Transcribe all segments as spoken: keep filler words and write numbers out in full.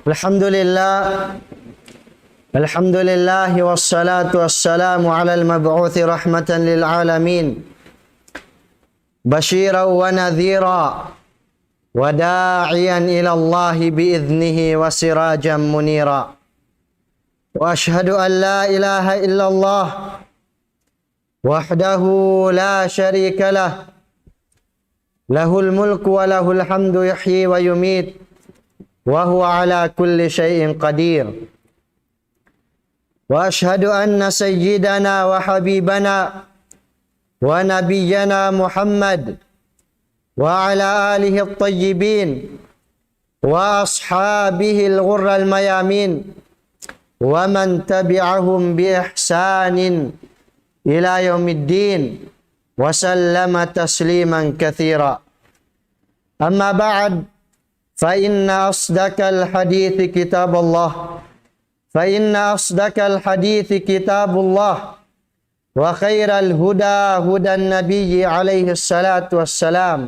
الحمد لله. الحمد لله والصلاة والسلام على المبعوث رحمة للعالمين، بشيرا ونذيرا، وداعيا إلى الله بإذنه وسراجا منيرا. وأشهد أن لا إله إلا الله وحده لا شريك له، له الملك وله الحمد يحيي ويميت وهو على كل شيء قدير. وأشهد أن سيدنا وحبيبنا ونبينا محمد وعلى آله الطيبين وأصحابه الغر الميامين ومن تبعهم بإحسان إلى يوم الدين وسلم تسليما كثيرا. أما بعد، فإن أصدق الحديث كتاب الله، فإن أصدق الحديث كتاب الله، وخير الهدى هدى النبي عليه الصلاة والسلام،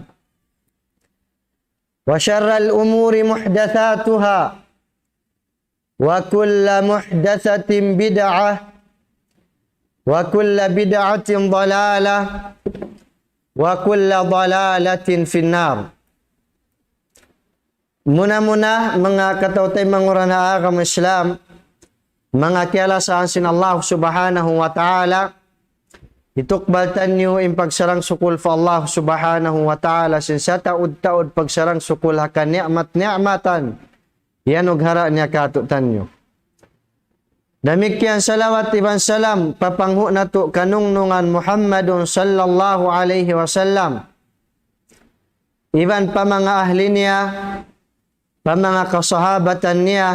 وشر الأمور محدثاتها، وكل محدثة بدعة، وكل بدعة ضلالة، وكل ضلالة في النار. Muna-muna, manga kataw-taymanghuran ha agama Islam, manga kiyalasahan sin Allah Subhanahu wa Ta'ala, hitukbal taniyu in pagsarang-sukul pa Allah Subhanahu wa Ta'ala, sin sataud-taud pagsarang-sukul ha kani'mat-ni'matan iyanughara' niya kātu'niyu. Damikkiyan salawat iban salam pa panghu' natu' kanungnungan Muhammadun sallallahu alayhi wasallam, iban pa manga ahli niya, pa manga kasahabatan niya,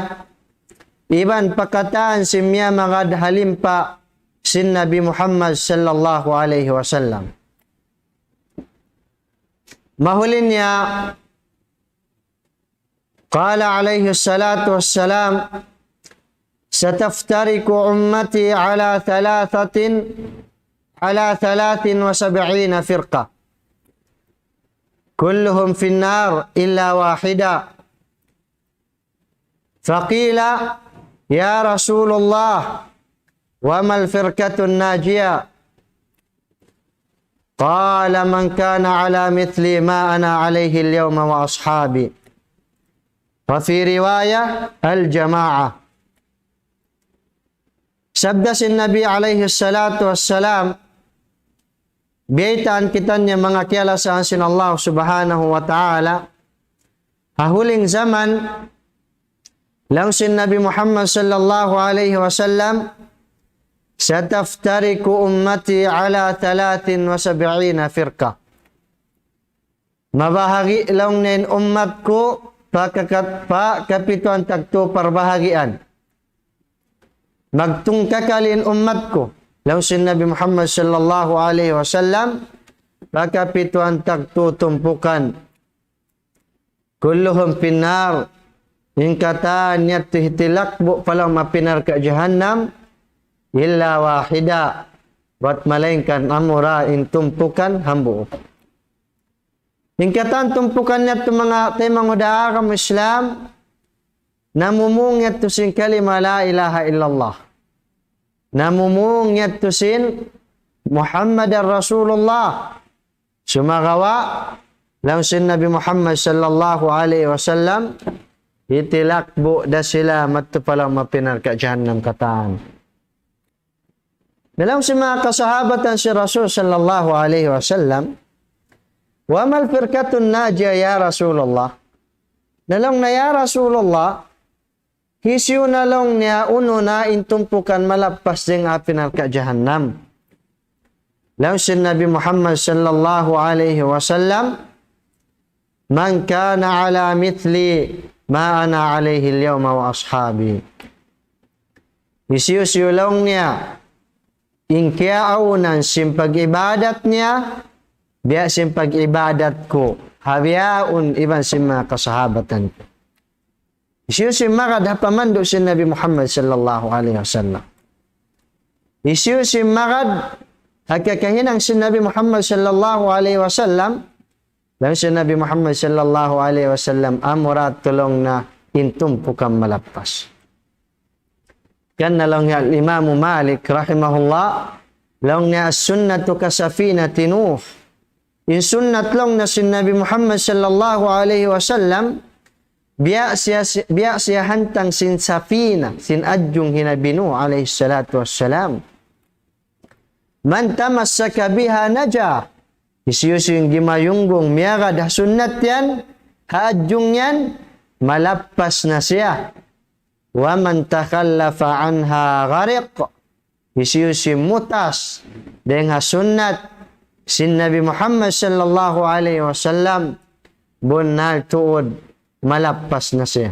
iban pa katan sin miyamagad ha limpa sin Nabi Muhammad sallallahu alayhi wasallam. Mahuli niya, قال عليه الصلاة والسلام: ستفترق أمتي على ثلاثة، على ثلاث وسبعين فرقة، كلهم في النار إلا واحدة. فقيل: يا رسول الله، وما الفرقة الناجية؟ قال: من كان على مثل ما أنا عليه اليوم وأصحابي. وفي رواية: الجماعة. Sabda sin Nabi alayhi salatu wassalam, biyaytaan kitaniyu manga kiyalasahan sin Allah Subhanahu wa Ta'ala, ha huling jaman, laung sin Nabi Muhammad sallallahu alayhi wasallam, ستفترق أمتي على ثلاث وسبعين فرقة. Mabahagi' laung niya in ummat ku pa kakat-, pa kapituan tagtu parbahagian. Magtungkakal in ummat ku, laung sin Nabi Muhammad sallallahu alayhi wasallam, pa kapituan tagtu tumpukan. كلهم في النار. In katan yadtu hitilakbu' pa lawm api narka' jahannam, إلا واحدة, bat malaingkan amura in tumpukan hambuuk. In katan tumpukan yadtu manga taymanghud ha agama Islam, namumung yadtu sin kalima لا إله إلا الله. Namumung yadtu sin محمد رسول الله. Sumagawa', laung sin Nabi Muhammad sallallahu alayhi wasallam, hitilakbu' da sila madtu pa lawm api narka' jahannam katan. Na laung sin manga kasahabatan sin Rasul sallallahu alayhi wasallam, وما الفرقة الناجية يا رسول الله؟ Na laung niya, ya Rasulullah, hisiyu na laung niya unu na in tumpukan malappas dayn ha api narka' jahannam? Laung sin Nabi Muhammad sallallahu alayhi wasallam, من كان على مثل ما أنا عليه اليوم وأصحابي. Hisiyu-siyu laung niya in kiyaawnan sin pag-ibadat niya, biya' sin pag-ibadat ku, ha bihaun iban sin manga kasahabatan ku. Hisiyu-siyu magad ha pamandu' sin Nabi Muhammad sallallahu alayhi wasallam. Hisiyu-siyu magad ha kakahinang sin Nabi Muhammad sallallahu alayhi wasallam, laung sin Nabi Muhammad sallallahu alayhi wasallam, amura tuud laung niya in tumpukan malappas. Hangkan laung niya Imam Malik rahimahullah, laung niya السنة كسفينة نوح. In sunnat laung niya sin Nabi Muhammad sallallahu alayhi wasallam, biya' siya, biya' siya hantang sin safina, sin adjung hi Nabi Nuh alayhi salatu wassalam. من تمسك بها نجا. Hisiyu-siyu in gimayunggung miyagad ha sunnat yan, ha adjung yan, malappas na siya. ومن تخلف عنها غرق. Hisiyu-siyu in mutas dayn ha sunnat sin Nabi Muhammad sallallahu alayhi wasallam, bunnal tuud malappas na siya.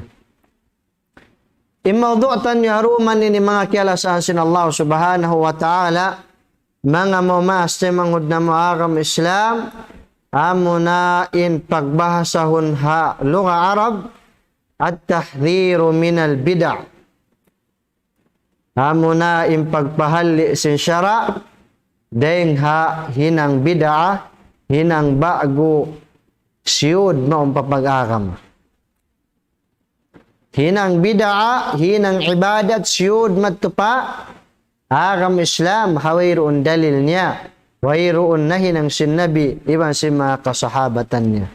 In mawdu' taniyu ha dum ini manga kiyalasahan sin Allah subhanahu wa ta'ala, manga mamaas taymanghud namu' agama Islam, amuna in pagbahasahun ha lugha Arab, التحذير من البدع. Amuna in pagpahalli' sin sara', dayn ha hinang bid'ah, hinang ba'gu, siyud mawn pa pag-agama. Hinang bid'ah, hinang ibadat, siyud madtu pa agama Islam, ha wayruun dalil niya, wayruun nahinang sin Nabi, iban sin manga kasahabatan niya.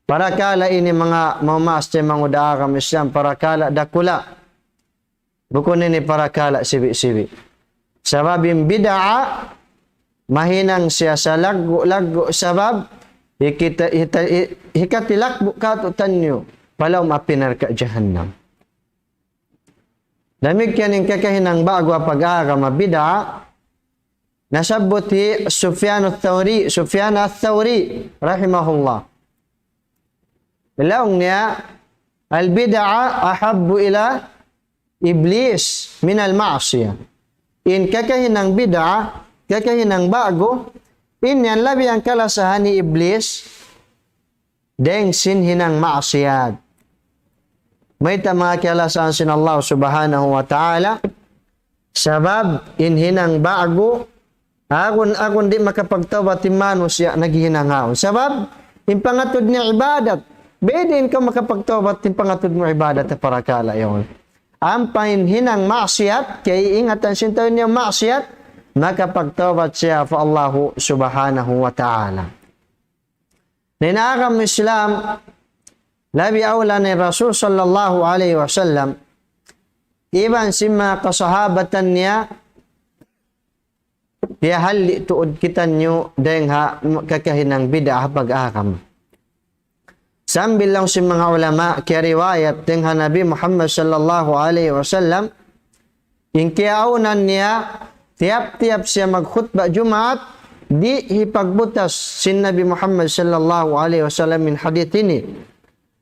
Parakala' ini manga mamaas taymanghud ha agama Islam, parakala' dakula'. Bukun ini parakala' sibi'-sibi'. Sabab in bid'ah, mahinang siya salaggu'-laggu' sabab, hikita-, hita-, hi-, hikatilakbu' kātu'niyu pa lawm api narka' jahannam. Damikkiyan in kakahinang ba'gu ha pag-agama bid'ah, nasabbut hi Sufyan Ath-Thawri, Sufyan Ath-Thawri, rahimahullah. Laung niya, البدعة أحب إلى إبليس من المعصية. In kakahinang bid'ah, kakahinang ba'gu, in yan labi hangkalasahan hi Iblis, dayn sin hinang maksiyat. Mayta' manga kiyalasahan sin Allah subhanahu wa ta'ala, sabab in hinang ba'gu, agun, agun di' makapagtawbat in manusiya' naghihinang yaun. Sabab, in pangatud niya ibadat. Biyadiin kaw makapagtawbat in pangatud mu ibadat ha parakala' yaun. Ampa in hinang maksiyat, kaiingatan sin tau niya maksiyat, makapagtawbat siya pa Allahu subhanahu wa ta'ala. Na in agama Islam, labi awla na in Rasul sallallahu alayhi wasallam, iban sin manga kasahabatan niya, piyahalli' tuud kitaniyu dayn ha kakahinang bid'ah ha pag-agama. Sambil laung sin manga ulama, kiyariwayat dayn ha Nabi Muhammad sallallahu alayhi wasallam, in kiyaawnan niya, tiyap-tiyap siya magkhutba Jumaat, di' hipagbutas sin Nabi Muhammad sallallahu alayhi wasallam in hadith ini.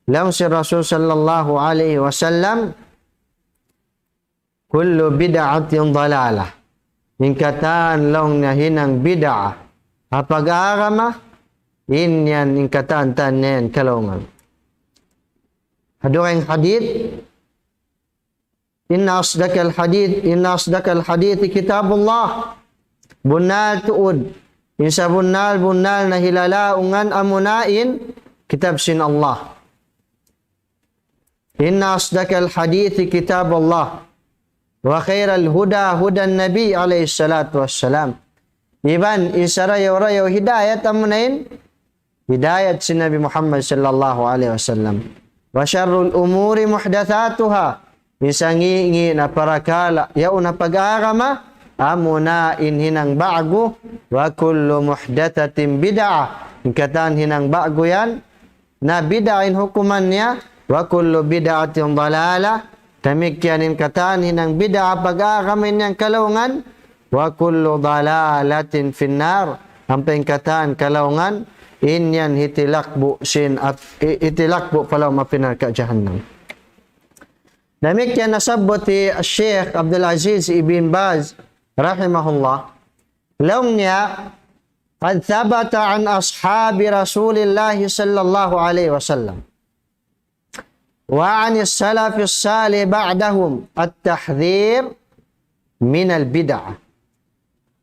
Laung sin Rasul sallallahu alayhi wasallam, كل بدعة ضلالة. In katan laung niya hinang bid'ah ha pag-agama, in yan in katan-katan niya yan kalaungan. Ha dugaing hadith, إن أصدق الحديث، إن أصدق الحديث كتاب الله. Bunnal tuud. In sabunnal-bunnal na hilalaungan amuna in kitab sin Allah. إن أصدق الحديث كتاب الله، وخير الهدى هدى النبي عليه الصلاة والسلام. Iban in sarayaw-rayaw hidayat amuna in hidayat sin Nabi Muhammad sallallahu alayhi wasallam. وشر الأمور محدثاتها. In sangi'-ngi' na parakala' yaun ha pag-agama, amuna in hinang ba'gu, وكل محدثة بدعة. In katan hinang ba'gu yan, na bid'ah in hukuman niya, وكل بدعة ضلالة, damikkiyan in katan hinang bid'ah ha pag-agama in yan kalaungan, وكل ضلالة في النار, ampa in katan kalaungan, in yan hitilakbu' sin ap-, hi-, hitilakbu' pa lawm api narka' jahannam. Damikkiyan nasabbut hi Sheikh Abdul Aziz ibn Baz rahimahullah, laung niya, قد ثبت عن أصحاب رسول الله صلى الله عليه وسلم وعن السلف الصالح بعدهم التحذير من البدع.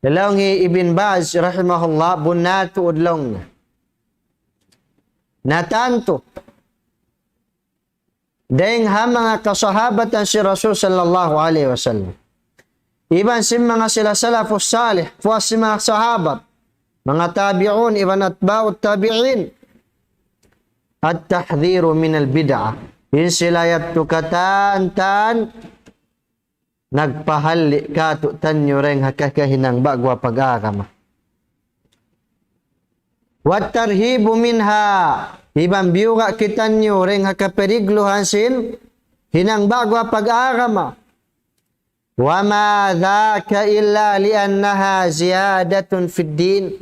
Laung hi Ibn Baz rahimahullah, bunnal tuud laung niya. Natantu dayn ha manga kasahabatan sin Rasul sallallahu alayhi wasallam. Iban sin manga sila salafus salih, puas sin manga sahabat, manga tabi'un, iban atba'ut tabi'in. At-tahdhiru minal bid'ah. In sila yadtu katan-katan nagpahalli' kātu'niyu dayn ha kakahinang ba'gu ha pag-agama. Wat-tarhibu minha, iban biyuga' kitaniyu dayn ha kaparigluhan sin hinang ba'gu ha pag-agama. Wa ma dhaka illa li'annaha ziyadatun fid din.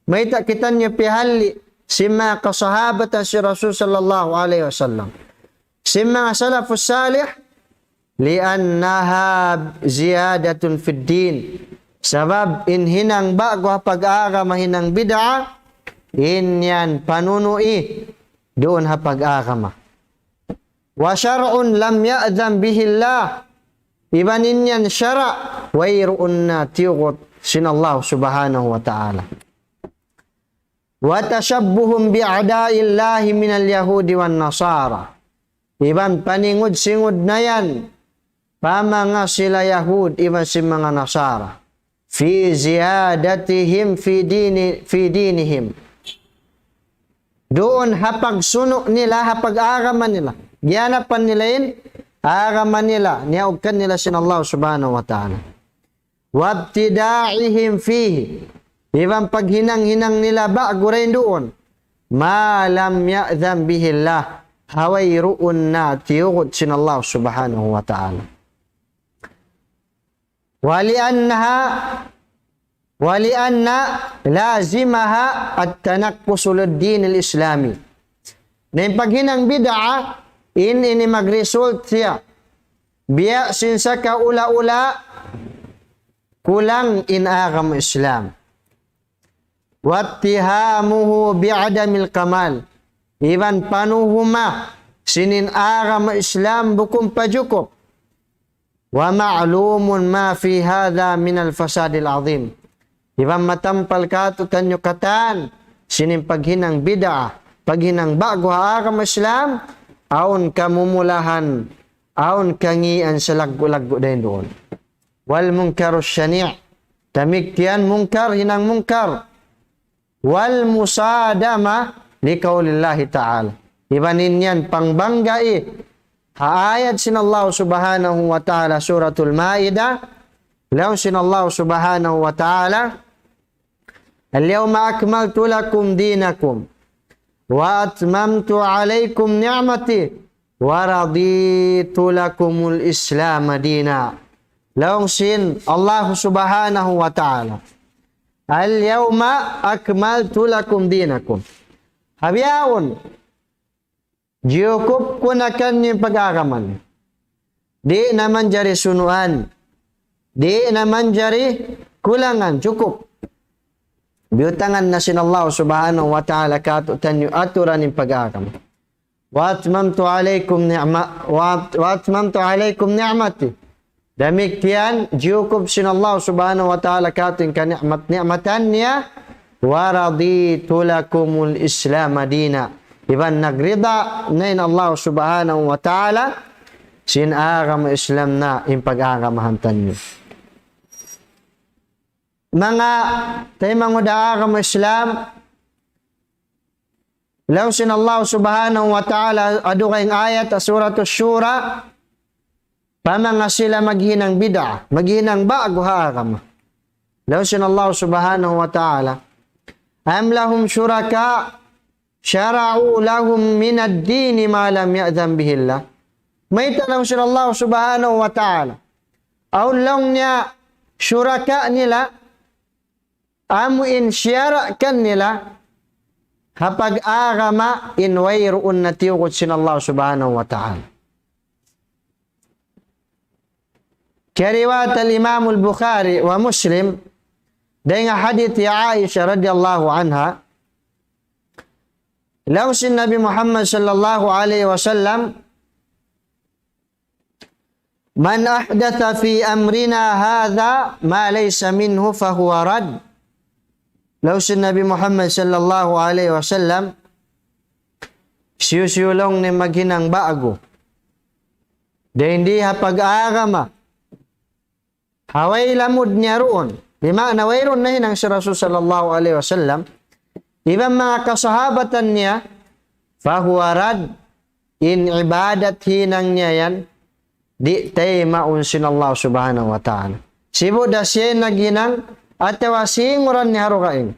Mayta' kitaniyu pihalli' sin manga kasahabatan sin Rasul sallallahu alayhi wasallam, sin manga salafus salih, li'annaha ziyadatun fid din. Sabab in hinang ba'gu ha pag-agama hinang bid'ah, in yan panunu'i duun ha pag-agama. Wa shar'un lam ya'dhan bihillah. Iban in yan sara', wayruun na tiyugut sin Allah subhanahu wa ta'ala. Wa tashabbuhun bi a'da'illahi minal yahudi wan nasara. Iban paningud-singud na yan pa manga sila Yahud iban sin manga Nasara. Fi ziyadatihim fi dini-, fi dinihim. Duun ha pagsunu' nila, ha pag-agama nila. Giyanapan nila in agama nila, niyaugkan nila sin Allah subhanahu wa ta'ala. Wabtida'ihim fihi. Iban paghinang-hinang nila ba'gu dayn duun. Ma lam ya'dhan bihillah. Ha wayruun na tiyugut sin Allah subhanahu wa ta'ala. Wa li'annaha, wa li'anna lazimaha at-tanakkusu lid-dinil islami. Na in paghinang bid'ah, in ini mag-result siya biya' sin sakaula-ula kulang in agama Islam. Wattihamuhu bi'adamil kamal. Iban panuhuma sin in agama Islam bukun pa jukup. Wa ma'lumun ma fi hadha minal fasadil azim. Iban matampal kātu'niyu katan sin in paghinang bid'ah, paghinang ba'gu ha agama Islam, awn kamumulahan, awn kangīan salaggu'-laggu' dayn duun. Wal munkarus shani'. Damikkiyan munkar, hinang munkar. Wal musadama liqaulillahi ta'ala. Iban in yan pangbanggai ha ayat sin Allah subhanahu wa ta'ala, Suratul Ma'idah. Laung sin Allah subhanahu wa ta'ala, اليوم أكملت لكم دينكم وأتممت عليكم نعمتي ورضيت لكم الإسلام دينا. Laung sin Allah subhanahu wa ta'ala, اليوم أكملت لكم دينكم. Ha bihaun, jiyukup ku na kaniyu in pag-agama niyu. Di' na manjari sunuan. Di' na manjari kulangan, jukup. Biyutangan na sin Allah subhanahu wa ta'ala kātu'niyu aturan in pag-agama. وأتممت عليكم نعم-، وأت-، وأتممت عليكم نعمتي. Damikkiyan, jiyukup sin Allah subhanahu wa ta'ala kātu'niyu in kani'mat-ni'matan niya. ورضيت لكم الإسلام دينا. Iban nagrida na in Allah subhanahu wa ta'ala sin agama Islam na in pag-agamahan taniyu. Manga taymanghud ha agama Islam, laung sin Allah subhanahu wa ta'ala ha dugaing ayat ha Suratul Shura, pa manga sila maghinang bid'ah, maghinang ba'gu ha agama. Laung sin Allah subhanahu wa ta'ala, أم لهم شركاء شرعوا لهم من الدين ما لم يأذن به الله. Mayta' laung sin Allah subhanahu wa ta'ala, awn laung niya shuraka nila, amu in siyara' kanila ha pag-agama in wayruun na tiyugut sin Allah subhanahu wa ta'ala. Kiyariwayat al-Imam al-Bukhari wa Muslim, dayn ha hadith hi Aisha radiyallahu anha, laung sin Nabi Muhammad sallallahu alayhi wasallam, من أحدث في أمرنا هذا ما ليس منه فهو رد. Laung sin Nabi Muhammad sallallahu alayhi wasallam, hisiyu-siyu laung niya maghinang ba'gu Dayn di ha pag-agama. Ha way lamud niya duun. Di' maana wayruun nahinang sin Rasul sallallahu alayhi wasallam. Iban manga kasahabatan niya, فهو رد, in ibadat hinang niya yan, di' taymaun sin Allah subhanahu wa ta'ala. Sibu' da siya naghinang, atawa singuran niya ha dugaing.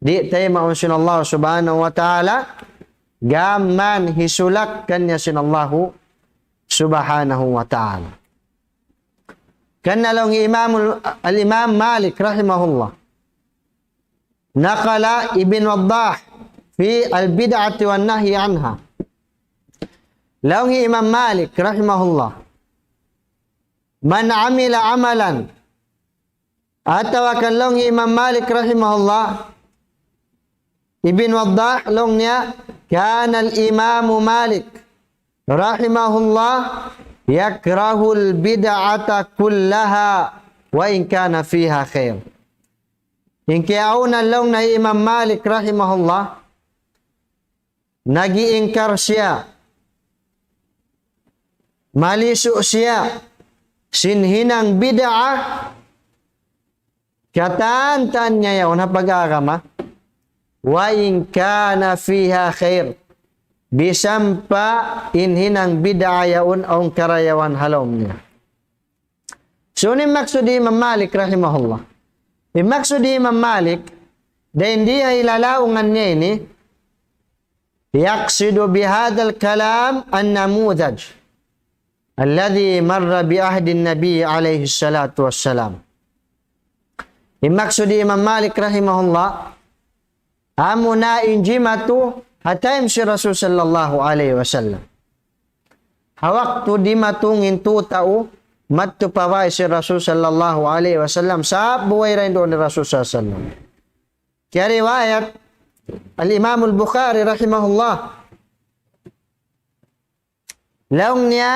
Di' taymaun sin Allah subhanahu wa ta'ala, gām hisulak kaniya sin Allah subhanahu wa ta'ala. Karna' laung hi Imamul, Al-Imam Malik rahimahullah. نقل ابن وضاح في البدعة والنهي عنها. Laung hi Imam Malik rahimahullah. من عمل عملا. Atawa kan laung hi Imam Malik rahimahullah. Ibn Waddah laung niya, كان الإمام مالك رحمه الله يكره البدعة كلها وإن كان فيها خير. In kiyauna laung niya hi Imam Malik rahimahullah, nag-iingkar siya, malisu' siya, sin hinang bid'ah, katan-katan niya yaun ha pag-agama, وإن كان فيها خير. Bisan pa in hinang bid'ah yaun awn karayawan ha lawm niya. So, in maksud hi Imam Malik rahimahullah. In maksud hi Imam Malik, dayn di ha lalaungan niya ini, يقصد بهذا الكلام النموذج الذي مر بعهد النبي عليه الصلاة والسلام. In maksud hi Imam Malik rahimahullah, amuna in jimatu ha time sin Rasul sallallahu alayhi wasallam. Ha waktu dimatung in tū tau, madtu pa bāy sin Rasul sallallahu alayhi wasallam, sa'bu way dayn duun hi Rasul sallallahu alayhi wasallam. Kiyariwayat Al-Imam Al-Bukhari rahimahullah. Laung niya,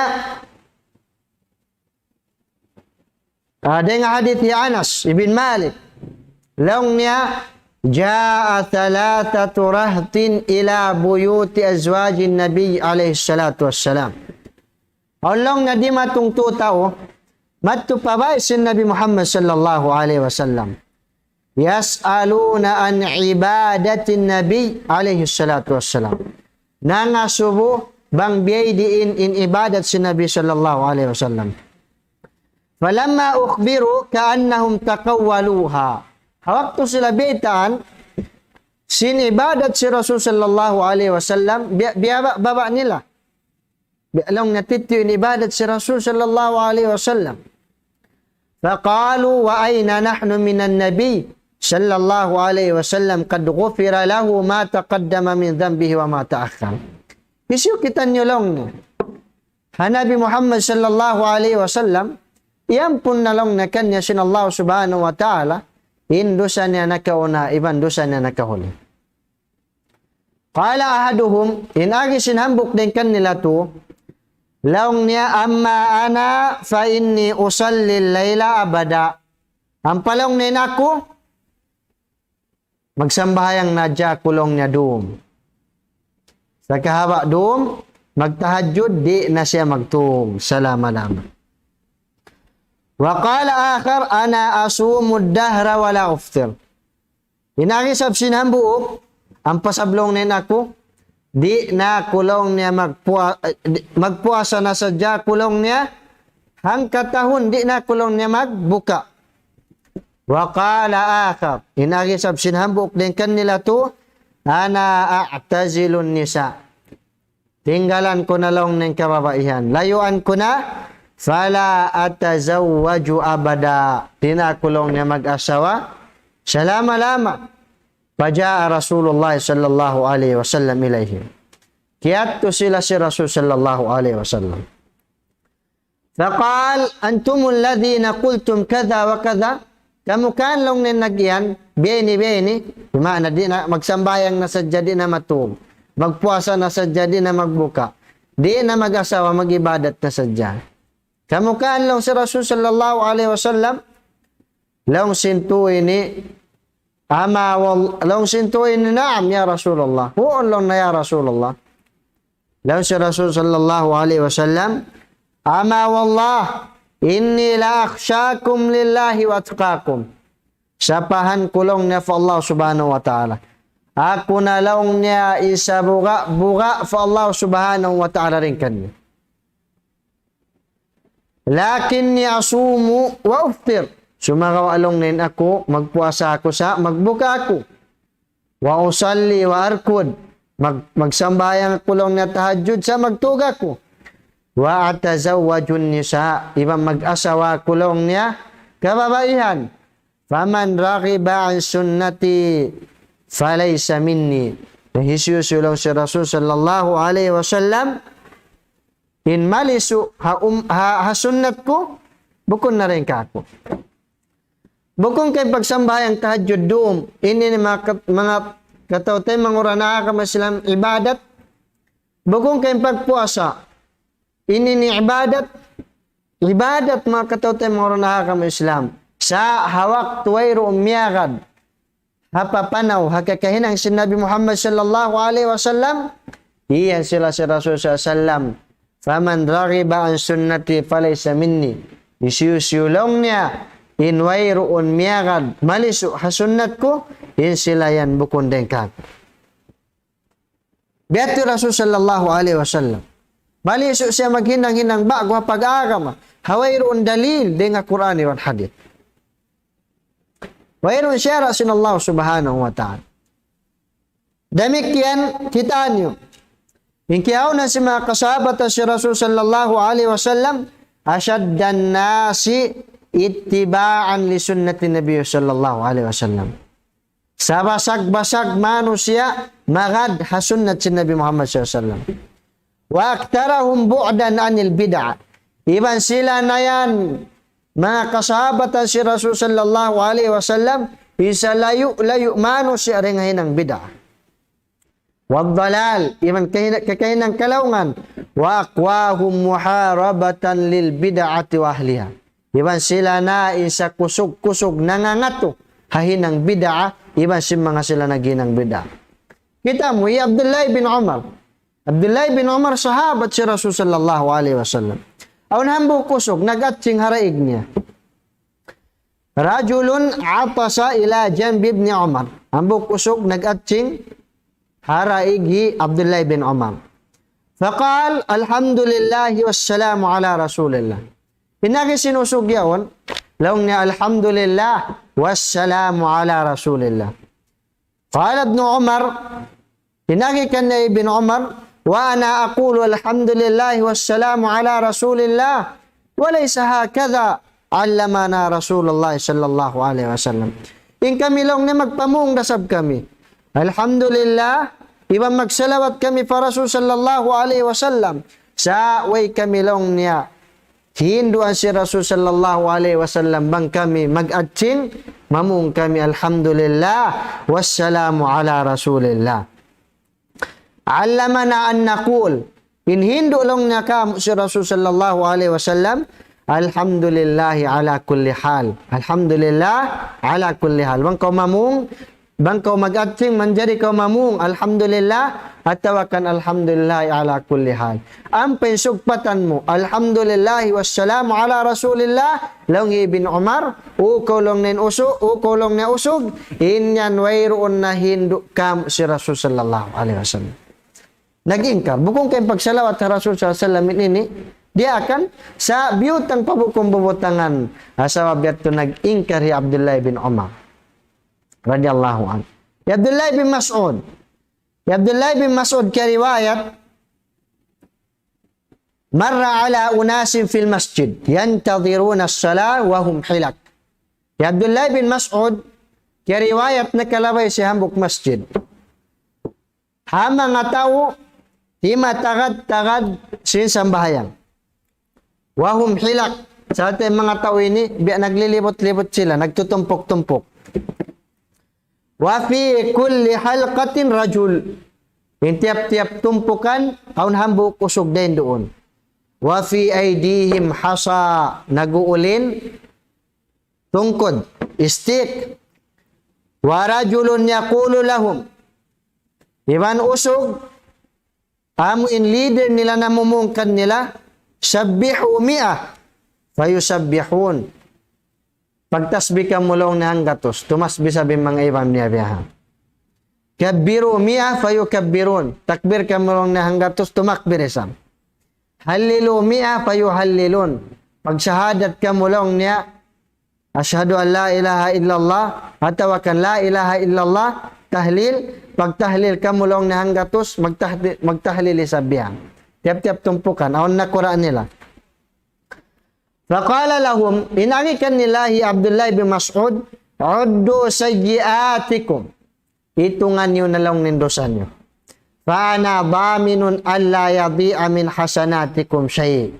ah, dayn ha hadith hi Anas ibn Malik. Laung niya, جاء ثلاثة رهط إلى بيوت أزواج النبي عليه الصلاة والسلام. Awn laung niya dimatung tū tau, madtu pa bāy sin Nabi Muhammad sallallahu alayhi wasallam. يسألون عن عبادة النبي عليه الصلاة والسلام. Nangasubu bang biyadiin in ibadat sin Nabi sallallahu alayhi wasallam. فلما أخبروا كأنهم تقولوها. Ha waktu sila biyaytaan sin ibadat sin Rasul sallallahu alayhi wasallam, biya', biya' ba, baba nila. Biya' laung niya tiyu' in ibadat sin Rasul sallallahu alayhi wasallam. فقالوا وأين نحن من النبي صلى الله عليه وسلم قد غفر له ما تقدم من ذنبه وما تأخر. Hisiyu kitaniyu laung niya ha Nabi Muhammad sallallahu alayhi wasallam, iyampun na laung niya kaniya sin Allah subhanahu wa ta'ala, in dusa niya nakauna, iban dusa niya nakahuli. قال أحدهم, in agi sin hambuuk dayn kanila tū, laung niya, أما أنا فإني أصلي الليل أبدا. Ampa laung niya in aku, magsambahayang na hadja aku laung niya dūm. Sakahaba' dūm, magtahajjud, di' na siya magtūg, salama-lama. وقال آخر أنا أصوم الدهر ولا أفطر. In agi isab sin hambuuk, ampa isab laung niya in aku, di' na aku laung niya magpua-, eh, di-, magpuasa na sadja aku laung niya, hangkatahun di' na aku laung niya magbuka. وقال آخر, in agi isab sin hambuuk dayn kanila tū, أنا أعتزل النساء. Tinggalan ku na laung niya in kababaihan. Layuan ku na, فلا أتزوج أبدا. Di' na aku laung niya mag-asawa salama-lama. فجاء رسول الله صلى الله عليه وسلم إليهم. Kiyadtu sila sin Rasul sallallahu alayhi wasallam. فقال أنتم الذين قلتم كذا وكذا. Kamu kan laung niya in nag-iyan, biya' ini, biya' ini. Di' maana, di' na magsambahayang na sadja, di' na matūg. Magpuasa na sadja, di' na magbuka. Di' na mag-asawa, mag-ibadat na sadja. Kamu kan laung sin Rasul sallallahu alayhi wasallam, laung sin tū ini, أما وال-, laung sin tū ini, نعم يا رسول الله. Huun laung niya ya Rasulullah. Laung sin Rasul sallallahu alayhi wasallam, أما والله إني لأخشاكم لله وأتقاكم. Sapahan ku laung niya pa Allah subhanahu wa ta'ala. Aku na laung niya in sabuga'-buga' pa Allah subhanahu wa ta'ala dayn kaniyu. لكني أصوم وأفطر. Sumagawa' laung niya in aku, magpuasa aku sa' magbuka aku. وأصلي وأرقد. Mag-, magsambahayang aku laung niya tahajjud sa' magtug aku. وأتزوج النساء. Iban mag-asawa aku laung niya kababaihan. فمن رغب عن سنتي فليس مني. Na hisiyu-siyu laung sin Rasul sallallahu alayhi wasallam in malisu' ha, um, ha, ha sunnat ku, bukun na dayn kāku'. Bukun ka in pagsambahayang tahajjud dum, ini in manga kat-, manga kataw-taymanghuran ha agama Islam ibadat. Bukun ka in pagpuasa, ini in ibadat. Ibadat, manga kataw-taymanghuran ha agama Islam. Sa' ha waktu wayruun miyagad ha papanaw, ha kakahinang sin Nabi Muhammad sallallahu alayhi wasallam, iyan sila sin Rasul sallallahu alayhi wasallam, فمن رغب عن سنتي فليس مني. Hisiyu-siyu laung niya in wayruun miyagad malisu' ha sunnat ku, in sila yan bukun dayn kāku'. Biya' ha yadtu Rasul sallallahu alayhi wasallam. Malisu' siya maghinang-hinang ba'gu ha pag-agama. Ha wayruun dalil dayn ha Qur'an iban hadith. Wayruun sara' sin Allah subhanahu wa ta'ala. Damikkiyan kitaniyu. In kiyaawnan sin manga kasahabatan sin Rasul sallallahu alayhi wasallam, أشد الناس اتباعا لسنة النبي صلى الله عليه وسلم. Sabasag-basag manusiya' magad ha sunnat sin Nabi Muhammad sallallahu alayhi wasallam. وأكثرهم بعدا عن البدع. Iban sila na yan, manga kasahabatan sin Rasul sallallahu alayhi wasallam, in salayu'-layu' manusiya' dayn ha hinang bid'ah. والضلال, iban kahina-, kakahinang kalaungan. وأقواهم محاربة للبدعة وأهلها. Iban sila na in sakusug-kusug nangangatu ha hinang bid'ah, iban sin manga sila naghinang bid'ah. Kita' mu, hi Abdullah bin Umar. Abdullah bin Umar sahabat sin Rasul sallallahu alayhi wasallam. Awn hambuuk usug, nag-atsing ha daig niya. رجل عطس إلى جنب ابن عمر. Hambuuk usug nag-atsing ha daig hi Abdullah bin Umar. فقال: الحمد لله والسلام على رسول الله. In agi sin usug yaun, laung niya, الحمد لله والسلام على رسول الله. قال ابن عمر, in agi kaniya Ibn Umar, وأنا أقول الحمد لله والسلام على رسول الله، وليس هكذا علمنا رسول الله صلى الله عليه وسلم. In kami laung niya magpamung da isab kami. Alhamdulillah, iban magsalawat kami pa Rasul sallallahu alayhi wasallam. Sa' way kami laung niya hinduan sin Rasul sallallahu alayhi wasallam bang kami mag-atsing, mamung kami, "Alhamdulillah, wassalamu ala Rasulillah." علمنا أن نقول, in hindu' laung niya kāmu' sin Rasul sallallahu alayhi wasallam, "Alhamdulillahi ala kulli hal." Alhamdulillah ala kulli hal. Bang kaw mamung, bang kaw mag-atsing, manjari kaw mamung, "Alhamdulillah," atawa kan, "Alhamdulillahi ala kulli hal." Ampa in sugpatan mu, "Alhamdulillahi wassalamu ala Rasulillah," laung hi Ibn Umar, "U kaw laung niya in usu-, u kaw laung niya usug," in yan wayruun na hindu' kāmu' sin Rasul sallallahu alayhi wasallam. Nag-ingkar. Bukun ka in pagsalawat ha Rasul sallallahu alayhi wasallam ini, diyaak kan sa' biyutang pa bukun bubutangan. Sabab yadtu nag-ingkar hi Abdullah bin Umar radiyallahu anhu. Hi Abdullah bin Mas'ud. Hi Abdullah bin Mas'ud kiyariwayat, مر على أناس في المسجد ينتظرون الصلاة وهم حلق. Hi Abdullah bin Mas'ud, kiyariwayat nakalabay siya hambuuk masjid. Ha manga tau, himatagad-tagad sin sambahayang. وهم حلق. Sarta' in manga tau ini, biya' naglilibut-libut sila, nagtutumpuk-tumpuk. وفي كل حلقة رجل. In tiyap-tiyap tumpukan, awn hambuuk usug dayn duun. وفي أيديهم حصى. Nag-uulin, tungkud, stick. ورجل يقول لهم. Iban usug, amu in leader nila namumung kanila, سبحوا مائة فيسبحون. Pagtasbih kamu laung niya hanggatus, tumasbih isab in manga iban niya biya' ha. كبروا مائة فيكبرون. Takbir kamu laung niya hanggatus, tumakbir isab. هللوا مائة فيهللون. Pagsahadat kamu laung niya, أشهد أن لا إله إلا الله, atawa kan لا إله إلا الله, tahlil, pagtahlil kamu laung niya hanggatus, magtahdi-, magtahlil isab biya' ha. Tiyap-tiyap tumpukan, awn nakura' nila. فقال لهم, in agi kanila hi Abdullah bin Mas'ud, عدوا سيئاتكم. Itungan niyu na laung niyu in dusa niyu. فأنا ضامن ألا يضيع من حسناتكم شيء.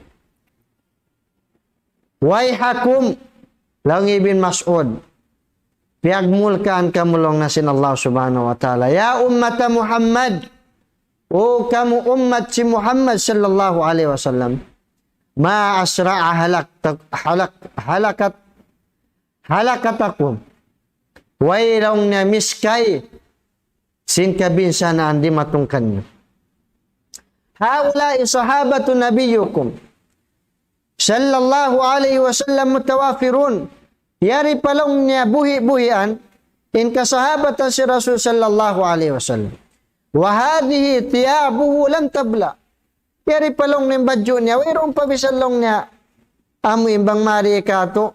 ويحكم, laung Ibn Mas'ud, piyagmulkaan kamu laung niya sin Allah Subhanahu wa Ta'ala. يا أمة محمد, O kamu ummat hi Muhammad sallallahu alayhi wasallam, ما أسرع هلكت-, هلك-, هلكت-, هلكتكم. Way laung niya miskay sin kabinsanaan dimatung kaniyu. هؤلاء صحابة نبيكم صلى الله عليه وسلم متوافرون. Yari pa laung niya buhi'-buhian in kasahabatan sin Rasul sallallahu alayhi wasallam. وهذه ثيابه لم تبل. Yari pa laung niya in badju' niya, wayruun pa bisan laung niya amu in bang mari katu'.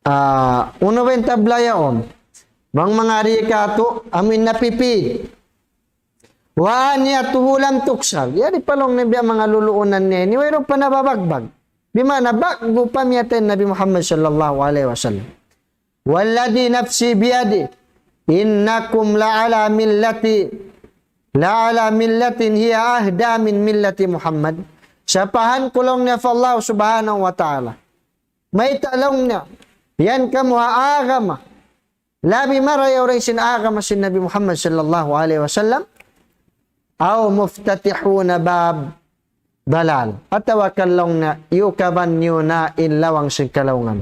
Ah, unu ba in tabla yaun? Bang mangari katu', amu in napipid. وآنيته لم تكسر. Yari pa laung niya biya' manga luluunan niya ini, wayruun pa nababagbag. Bima'na ba'gu pa miyatay Nabi Muhammad sallallahu alayhi wasallam. والذي نفسي بيده إنكم لعلى ملة، لعلى ملة هي أهدى من ملة محمد. Sapahan ku laung niya pa Allah Subhanahu wa Ta'ala. Mayta' laung niya, yan kamu ha agama labi marayaw dayn sin agama sin Nabi Muhammad sallallahu alayhi wasallam. أو مفتتحون باب ضلال. Atawa kan laung niya, iyukaban niyu na in lawang sin kalaungan.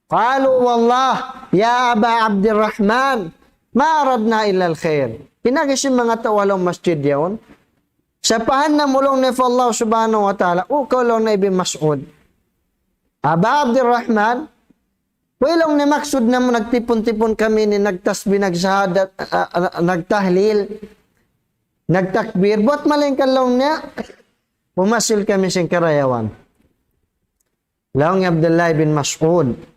قالوا والله يا أبا عبد الرحمن ما أردنا إلا الخير. In agi sin manga tau ha lawm masjid yaun, sapahan namu' laung niya pa Allah Subhanahu wa Ta'ala, o kaw laung niya Ibn Mas'ud, Aba Abdurrahman, way laung niya maksud namu' nagtipun-tipun kami ini, nagtasbih, nagsahadat, ah, ah, nagtahlil, nagtakbir, buwat malaingkan laung niya, umasil kami sin karayawan. Laung hi Abdullah bin Mas'ud,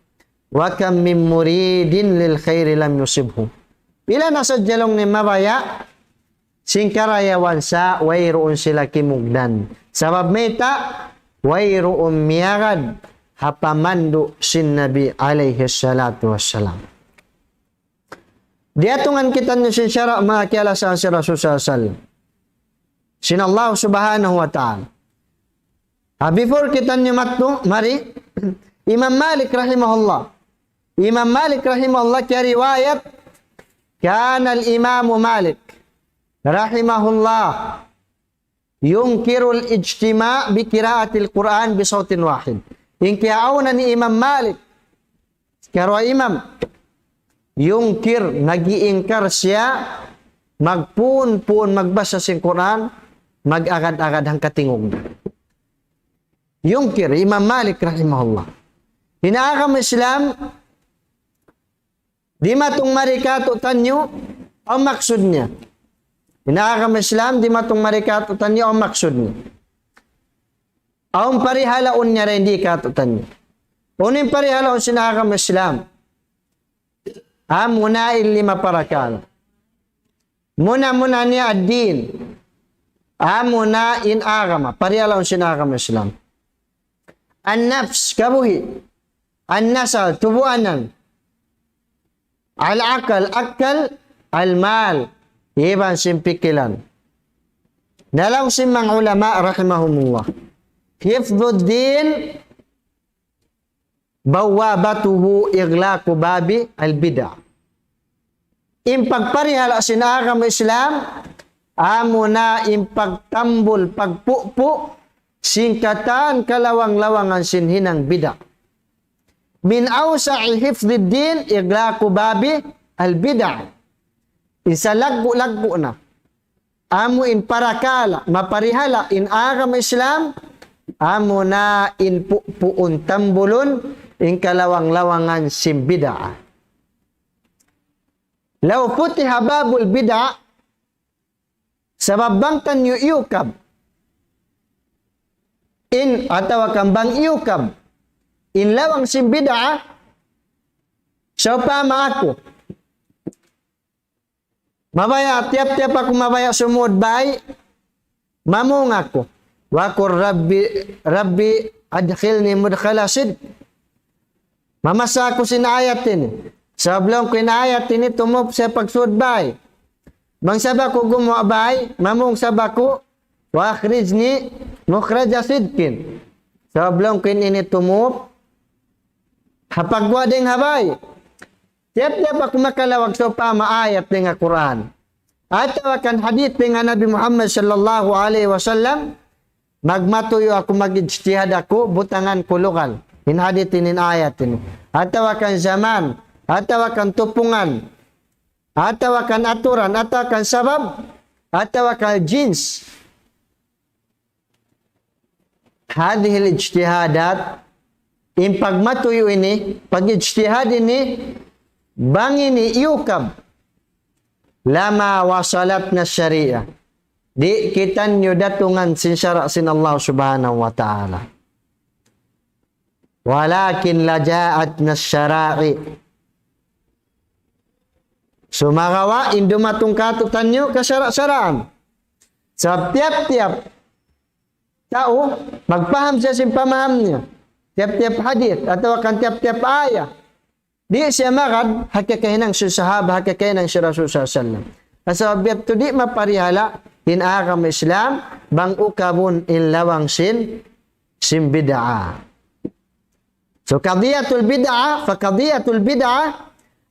وكم من مريد للخير لم يصبه. Pila na sadja laung niya mabaya' sin karayawan sa' wayruun sila kimugdan. Sabab mayta', wayruun miyagad ha pamandu' sin Nabi alayhi salatu wassalam. Diyatungan kitaniyu sin sara' manga kiyalasahan sin Rasul sallallahu alayhi wasallam. Sin Allah Subhanahu wa Ta'ala. Ah, before kitaniyu madtu, mari, Imam Malik rahimahullah. Imam Malik rahimahullah kiyariwayat, كان الإمام مالك رحمه الله ينكر الاجتماع بقراءة القرآن بصوت واحد. In kiyaawnan hi Imam Malik, karuwa imam, ينكر, nag-iingkar siya, magpuun-puun magbasa sin Qur'an, mag-agad-agad hangkatingug. ينكر, Imam Malik rahimahullah. In agama Islam, dimatung mari katu'taniyu, awn maksud niya. In agama Islam, dimatung mari katu'taniyu, awn maksud niya. Awn parihalaun niya dayn di katu'taniyu. Unu in parihalaun sin agama Islam? Amuna in lima parakala'. Muna-muna niya ad-din. Amuna in agama. Parihalaun sin agama Islam. An-nafs, kabuhi'. An-nasal, tubuanan. Al-aqal, akkal, al-mal, iban sin pikilan. Na laung sin manga ulama rahimahumullah, حفظ الدين بوابته إغلاق باب البدع. In pagparihala' sin agama Islam, amuna in pagtambul, pagpupu', sin katan kalawang-lawangan sin hinang bid'a. من أوسع حفظ الدين إغلاق باب البدع. In salaggu'-laggu' na. amu in parakala', maparihala' in agama Islam, amu na in pu'puun tambulun, in kalawang-lawangan sin bid'ah. لو فتح باب البدع, sabab bang taniyu iyukab in, atawa kan bang iyukab in lawang sin bid'ah, sawpama aku mabaya', tiyap-tiyap aku mabaya' sumud bay, mamung aku. وقل رب رب أدخلني مدخل صدق. Mamassa aku sin ayat ini. Sabab laung ku in ayat ini tumup siya pagsud bay. Bang sabab aku gumuwa' bay, mamung sabab aku, وأخرجني مخرج صدق. Sabab laung ku in ini tumup ha pagguwa' dayng ha bay. Tiyap-tiyap aku makalawag sawpama ayat dayng ha Qur'an, atawa kan hadith dayng ha Nabi Muhammad sallallahu alayhi wasallam, magmatuyu' aku, mag-ijtihad aku, butangan ku lugal in hadith ini, in ayat ini, atawa kan zaman, atawa kan tupungan, atawa kan aturan, atawa kan sabab, atawa kan jins. هذه الاجتهادات, in pagmatuyu' ini, pag-ijtihad ini, bang ini iyukab, لما وصلتنا الشريعة, di' kitaniyu datungan sin sara' sin Allah Subhanahu wa Ta'ala. ولكن لجاءتنا الشرائع. Sumagawa' in dumatung kātu'niyu kasara'-saraan. Sabab tiyap-tiyap tau, magpaham siya sin pamaham niya, tiyap-tiyap hadith, atawa kan tiyap-tiyap ayat, di' siya magad ha kakahinang sin sahaba, ha kakahinang sin Rasul sallallahu alayhi wasallam. Sabab yadtu di' maparihala' in agama Islam, bang ukabun in lawang sin, sin bid'ah. So, قضية البدعة، فقضية البدعة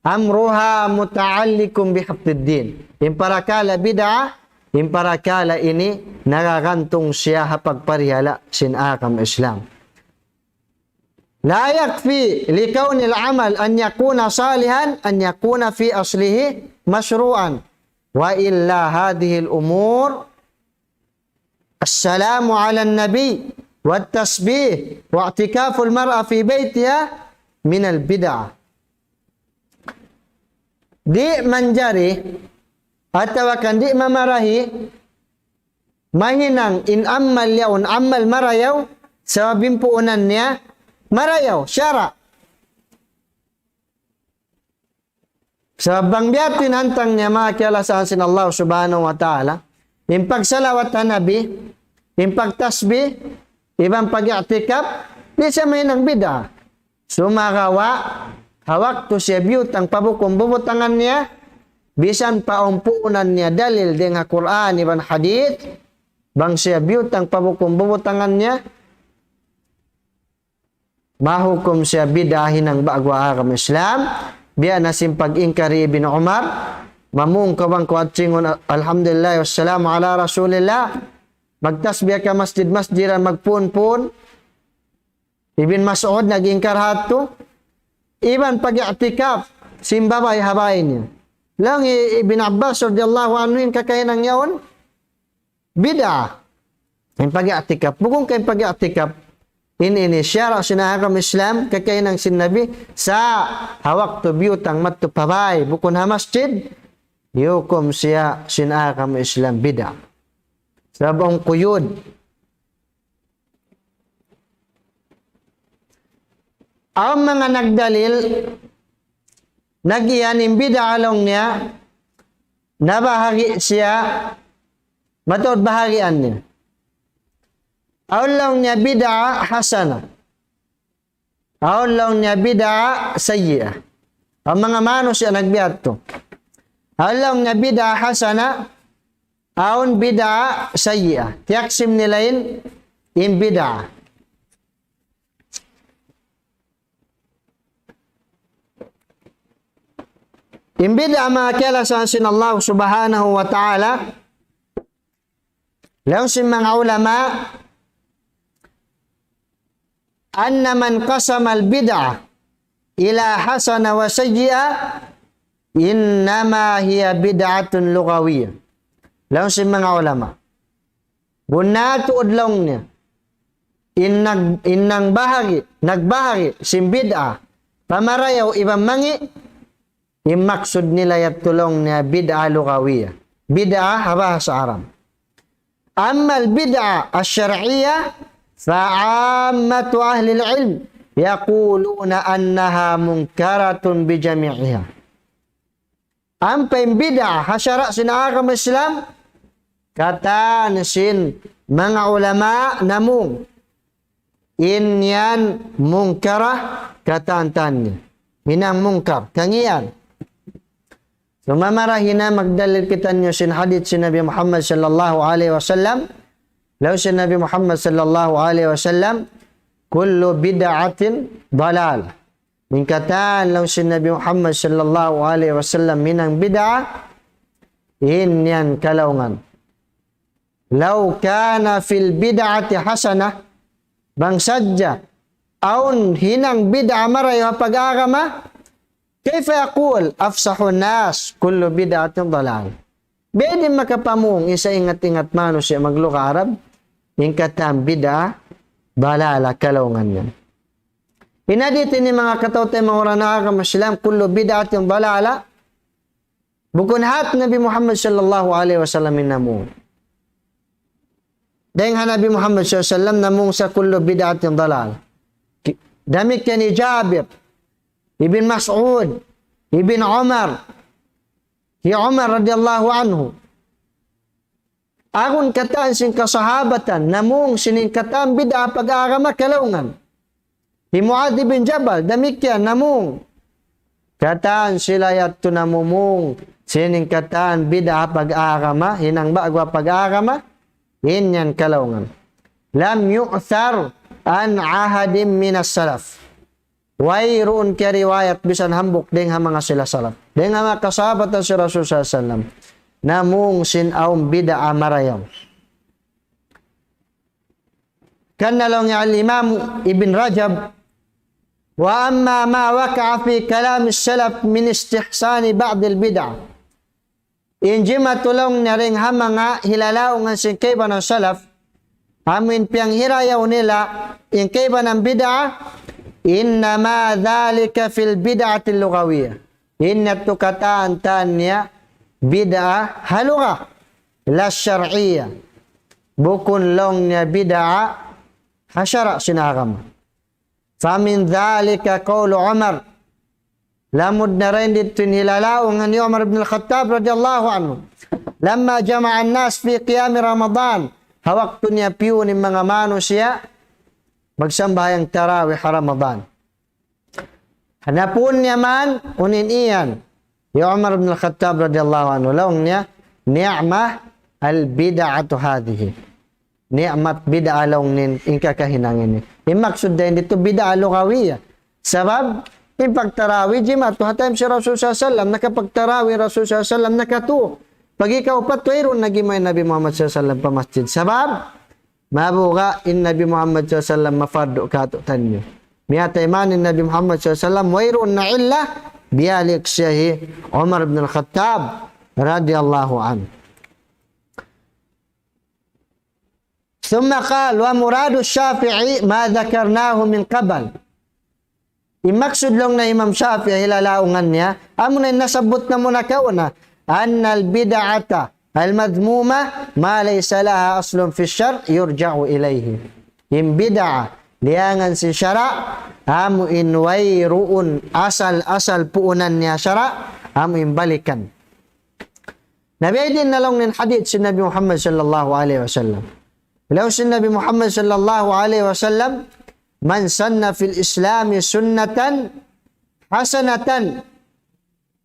أمرها متعلق بحفظ الدين. In parakala' bid'ah, in parakala' ini nagagantung siya ha pagparihala' sin agama Islam. لا يكفي لكون العمل أن يكون صالحا أن يكون في أصله مشروعا، وإلا هذه الأمور السلام على النبي والتسبيح واعتكاف المرأة في بيتها من البدع. Di' manjari, atawa kan di' mamarahi, mahinang in amal yaun amal marayaw, sabab in puunan niya marayaw, sara'. Sabab bang biya' ha yan in hantang niya, manga kiyalasahan sin Allah Subhanahu wa Ta'ala, in pagsalawat ha Nabi, in pagtasbih, iban pag-i'tikaf, di' siya mahinang bid'ah. Sumagawa', ha waktu siya biyutang pa bukun bubutangan niya, misan pa awn puunan niya dalil dayng ha Qur'an iban hadith, bang siya biyutang pa bukun bubutangan niya, mahukum siya bid'ah, hinang ba'gu ha agama Islam. Biya' na sin pag-ingkar hi Ibn Umar, mamung kaw bang kaw adjingun, "Alhamdulillah, wassalamu ala rasulillah." Magtasbih ka masjid-masjidan, magpun-pun. Ibn Mas'ud nag-ingkar ha yadtu. Iban pag-i'tikaf sin babai ha bay niya. Laung hi Ibn Abbas radiyallahu anhu, in kakahinang yaun bid'ah in pag-i'tikaf. Bukun ka in pag-i'tikaf in ini sara' sin agama Islam, kakahinang sin Nabi, sa' ha waktu biyutang madtu pa bay, bukun ha masjid, hukum siya sin agama Islam bid'ah. Sabab awn quyud. Awn manga nagdalil, nag-iyan in bid'ah laung niya, nabahagi' siya, mataud bahagian niya. Awn laung niya bid'ah hasana. Awn laung niya bid'ah sayyi'ah. Awn manga manusiya' nagbiya' yadtu. Awn laung niya bid'ah hasana, awn bid'ah sayyi'ah. Tiyaksim nila in, in bid'ah. In bid'ah, manga kiyalasahan sin Allah Subhanahu wa Ta'ala, laung sin manga ulama, أن من قسم البدعة إلى حسنة وسيئة إنما هي بدعة لغوية. Laung sin manga ulama. Bunnal tuud laung niya. In nag-, in nangbahagi', nagbahagi', sin bid'a, pa marayaw iban mangi', in maksud nila yadtu laung niya bid'a lughawiyya. Bid'a ha bahasa Arab. أما البدعة الشرعية فعامة أهل العلم يقولون أنها منكرة بجميعها. Ampa in bid'a ha sara' sin agama Islam, katan sin manga ulama namung in yan mungkara, katan-katan niya. Hinang mungkar, kangian. Sumamara hinang magdalil kitaniyu sin hadith sin Nabi Muhammad sallallahu alayhi wasallam. Laung sin Nabi Muhammad sallallahu alayhi wasallam, كل بدعة ضلالة. In katan laung sin Nabi Muhammad sallallahu alayhi wasallam hinang bid'a, in yan kalaungan. لو كان في البدعة حسنة, bang sadja awn hinang bid'a marayaw ha pag-agama, كيف يقول أفصح الناس كل بدعة ضلالة؟ Biyadiin makapamung in saingat-ingat manusiya' maglugha Arab, in katan bid'a, dalala, kalaungan yan. In hadith ini manga kataw-taymanghuran ha agama Islam, كل بدعة ضلالة, bukun hat Nabi Muhammad sallallahu alayhi wasallam in namung. Dayn ha Nabi Muhammad sallallahu alayhi wasallam namung sa كل بدعة ضلالة. Ki-, damikkiyan hi Jabir, Ibn Mas'ud, Ibn Umar, hi Umar radiyallahu anhu. Agun katan sin kasahabatan, namung sin in katan bid'a pag-agama kalaungan. Hi Muadh ibn Jabal, damikkiyan namung. Katan sila yadtu namumung, sin in katan bid'a pag-agama, hinang ba'gu pag-agama, in yan kalaungan. لم يؤثر عن أحد من السلف. Wayruun kiyariwayat bisan hambuuk dayn ha manga sila salaf. Dayn ha manga kasahabatan sin Rasul sallallahu alayhi wasallam. Namung sin awn bid'a marayaw. Kan laung hi Al-Imam Ibn Rajab, وأما ما وقع في كلام السلف من استحسان بعض البدع. In jimatu laung niya dayn ha manga hilalaungan sin kaibanan salaf, amu in piyanghirayaw nila in kaibanan bid'a, إنما ذلك في البدعة اللغوية. In yadtu katan-katan niya bid'a ha lugha, لا الشرعية. Bukun laung niya bid'a ha sara' sin agama. فمن ذلك قول عمر. Lamud na dayn didtu in hilalaungan hi Umar ibn al-Khattab radiyallahu anhu. لما جمع الناس في قيام رمضان. Ha waktu niya piyun in manga manusiya' magsambahayang tarawih ha Ramadan. Hanapun niya man, unu in iyan. Hi Umar ibn al-Khattab radiyallahu anhu, laung niya, نعمة البدعة هذه. Ni'mat bid'a laung niya in kakahinang ini. In maksud dayn didtu bid'a lughawiyya. Sabab, in pagtarawih jimatu ha time sin Rasul sallallahu alayhi wasallam, nakapagtarawih Rasul sallallahu alayhi wasallam, nakatū. Pag ikaupat, wayruun na gimuwa' in Nabi Muhammad sallallahu alayhi wasallam pa masjid. Sabab, mabuga' in Nabi Muhammad sallallahu alayhi wasallam mapardu kātu'niyu. Miyatay man in Nabi Muhammad sallallahu alayhi wasallam, wayruun na illa, biyalik siya hi Umar ibn al-Khattab radiyallahu anhu. ثم قال: ومراد الشافعي ما ذكرناه من قبل. In maksud laung niya Imam Shafi'i hilalaungan niya, amuna in nasabbut namu' nakauna, أن البدعة المذمومة ما ليس لها أصل في الشرع يرجع إليه. In bid'a, liyangan sin sara', amu in wayruun asal-asal puunan niya sara', amu in balikan. Na biyadiin na laung niya in hadith sin Nabi Muhammad sallallahu alayhi wasallam. Laung sin Nabi Muhammad sallallahu alayhi wasallam, من سن في الإسلام سنة حسنة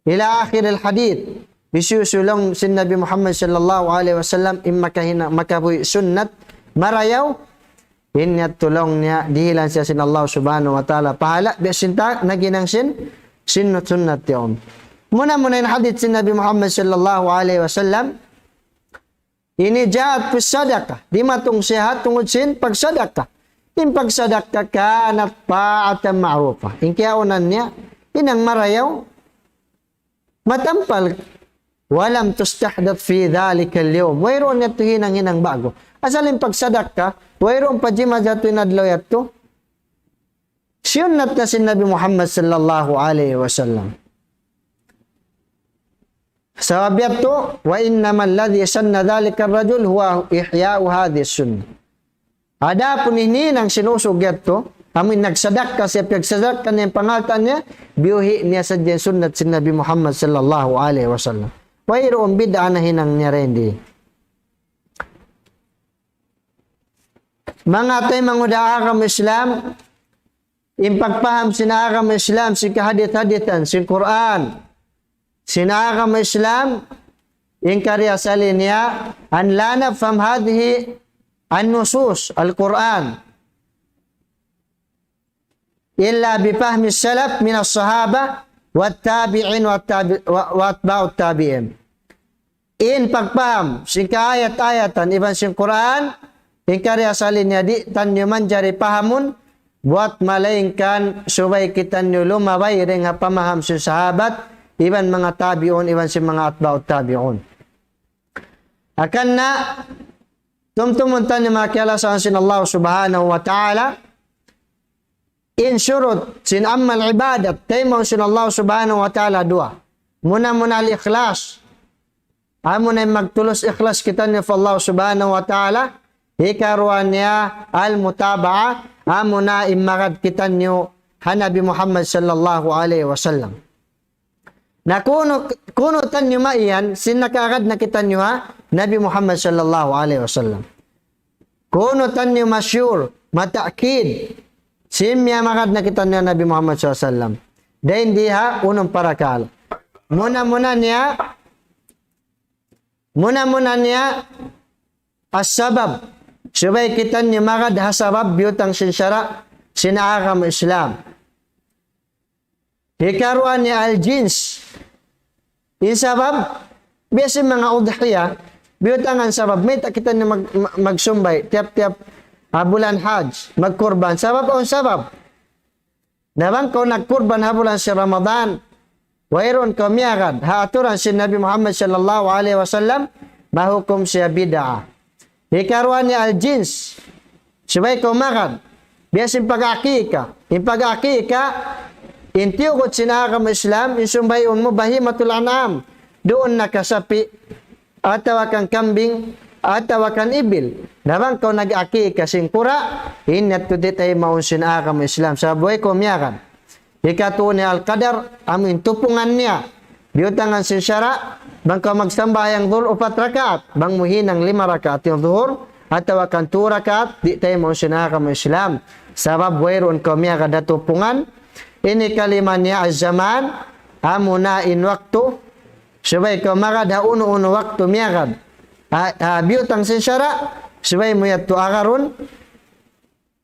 إلى آخر الحديث. Hisiyu-siyu laung sin Nabi Muhammad sallallahu alayhi wasallam in makahina-, makabuhi' sunnat marayaw, in yadtu laung niya dihilan siya sin Allah subhanahu wa ta'ala pahala', biya' sin ta-, naghinang sin sunnat-sunnat yaun. Muna-muna in hadith sin Nabi Muhammad sallallahu alayhi wasallam, ini جاءت في الصدقة, dimatung siya ha tungud sin pagsadaka. In pagsadaka كانت طاعة معروفة. In kiyaunan niya, hinang marayaw, matampal. ولم تستحدث في ذلك اليوم. Wayruun yadtu hinang-hinang ba'gu. Asal in pagsadakka, wayruun pa jimatu in adlaw yadtu. Siyunnat na sin Nabi Muhammad sallallahu alayhi wasallam. Sabab yadtu, وإنما الذي سن ذلك الرجل هو إحياء هذه السنة. Adapun in hinang sin usug yadtu, amu in nagsadakka siya, piyagsadakka niya in pangalta' niya, biyuhi' niya sadja in sunnat sin Nabi Muhammad sallallahu alayhi wasallam. Wayruun bid'a na hinang niya dindi. Manga taymanghud ha agama Islam, in pagpaham sin agama Islam, sin kahadith-hadithan, sin Qur'an, sin agama Islam, in kariasali niya, أن لا نفهم هذه النصوص القرآن إلا بفهم السلف من الصحابة والتابعين والتابع-، و-، وأتباع التابعين. In pagpaham sin kaayat-ayatan iban sin Qur'an, in kariasali niya di' taniyu manjari pahamun, buwat malaingkan subay kitaniyu lumabay dayn ha pamaham sin sahabat, iban manga tabi'un, iban sin manga atba'ut tabi'un. Hangkan na, tumtumun taniyu manga kiyalasahan sin Allah subhanahu wa ta'ala, in shurut sin amal ibadat, taymaun sin Allah subhanahu wa ta'ala duwa. Muna-muna al-ikhlas. Amuna in magtulus ikhlas kitaniyu pa Allah subhanahu wa ta'ala. Hikaruwa niya al-mutaba'a. Amuna in magad kitaniyu ha Nabi Muhammad sallallahu alayhi wasallam. Na kunu', kunu' taniyu maiyan, sin nakaagad na kitaniyu ha Nabi Muhammad sallallahu alayhi wasallam. Kunu' taniyu ma-sure, mata'kid, sin miyamagad na kitaniyu ha Nabi Muhammad sallallahu alayhi wasallam. Dayn di ha unum parakala'. Muna-muna niya, muna-muna niya, as-sabab. Subay kitaniyu magad ha sabab biyutang sin sara', sin agama Islam. Hikaruwa niya al-jins. In sabab, biya' sin manga udhiya, biyutangan sabab, mayta' kitaniyu mag-, ma-, magsumbay, tiyap-tiyap, ah, bulan Hajj, magkurban. Sabab, awn sabab. Na bang kaw nagkurban ha bulan sin Ramadan, wayruun kaw miyagad, ha aturan sin Nabi Muhammad sallallahu alayhi wasallam, mahukum siya bid'a. Hikaruwa niya al-jins. Subay kaw magad. Biya' sin pag-akika. In pag-akika, in tiyugut sin agama Islam, in sumbayun mu bahimatul an'am. Duun na ka sapi', atawa kan kambing, atawa kan ibil. Na bang kaw nag-akika sin kura', in yadtu di' taymaun sin agama Islam. Sabab way kaw miyagad. Hikatu niya al-qadar, amu in tupungan niya. Biyutangan sin sara', bang kaw magsambahayang duhur upat rakaat, bang mu hinang lima rakaat in duhur, atawa kan tū rakaat, di' taymaun sin agama Islam. Sabab wayruun kaw miyagad ha tupungan, ini kalima niya az-zaman, amuna in waktu, subay kaw magad ha unu-unu waktu miyagad. Ha, ha, biyutang sin sara', subay mu yadtu agarun,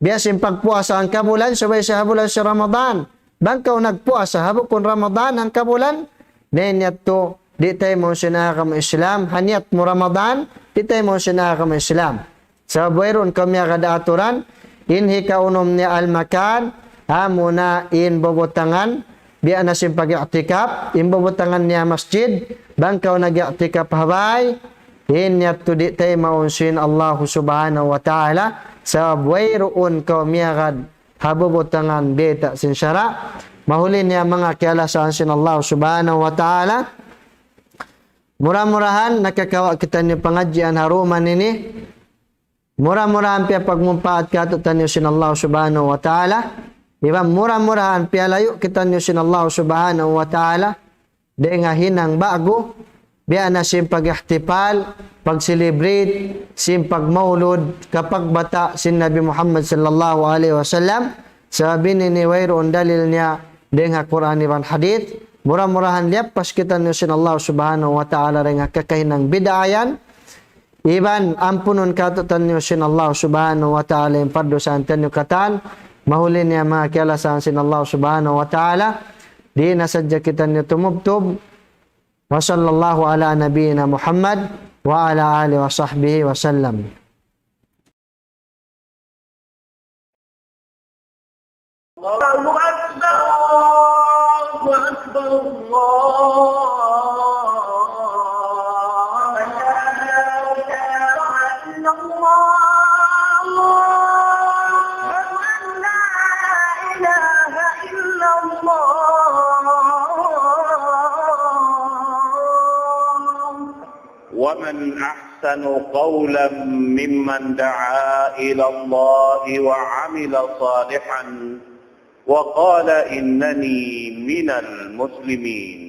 biya' sin pagpuasa hangkabulan, subay siya ha bulan sin Ramadan. Bang kaw nagpuasa ha bukun Ramadan hangkabulan, na in yadtu, di' taymaun sin agama Islam, ha niyat mu Ramadan, di' taymaun sin agama Islam. Sabab wayruun kaw miyagad ha aturan, in hikaunum niya al-makan, amuna in bubutangan, biya' na sin pag-i'tikaf, in bubutangan niya masjid, bang kaw nag-i'tikaf ha bāy, in yadtu di' taymaun sin Allah subhanahu wa ta'ala, sabab wayruun kaw miyagad ha bubutangan bayta' sin sara', mahuli niya manga kiyalasahan sin Allah subhanahu wa ta'ala. Mura-murahan nakakawa' kitaniyu pangadjian ha dum ini. Mura-murahan piyapagmumpaat kātu'niyu sin Allah subhanahu wa ta'ala. Iban mura-murahan piyalayu' kitaniyu sin Allah subhanahu wa ta'ala dayn ha hinang ba'gu, biya' na sin pag-ihtifal, pag-celebrate, sin pagmaulud, kapagbata' sin Nabi Muhammad sallallahu alayhi wasallam. Sabab ini wayruun dalil niya dayn ha Qur'an iban hadith. Mura-murahan liyappas kitaniyu sin Allah subhanahu wa ta'ala dayn ha kakahinang bid'a yan. Iban ampunun kātu'niyu sin Allah subhanahu wa ta'ala in pardusahan taniyu katan, mahuli niya manga kiyalasahan sin Allah subhanahu wa ta'ala, di' na sadja kitaniyu tumubtub. Wa sallallahu ala nabiyyina Muhammad wa ala alihi wa sahbihi wa sallam. الله أكبر، الله أكبر، الله ومن أحسن قولا ممن دعا إلى الله وعمل صالحا وقال إنني من المسلمين.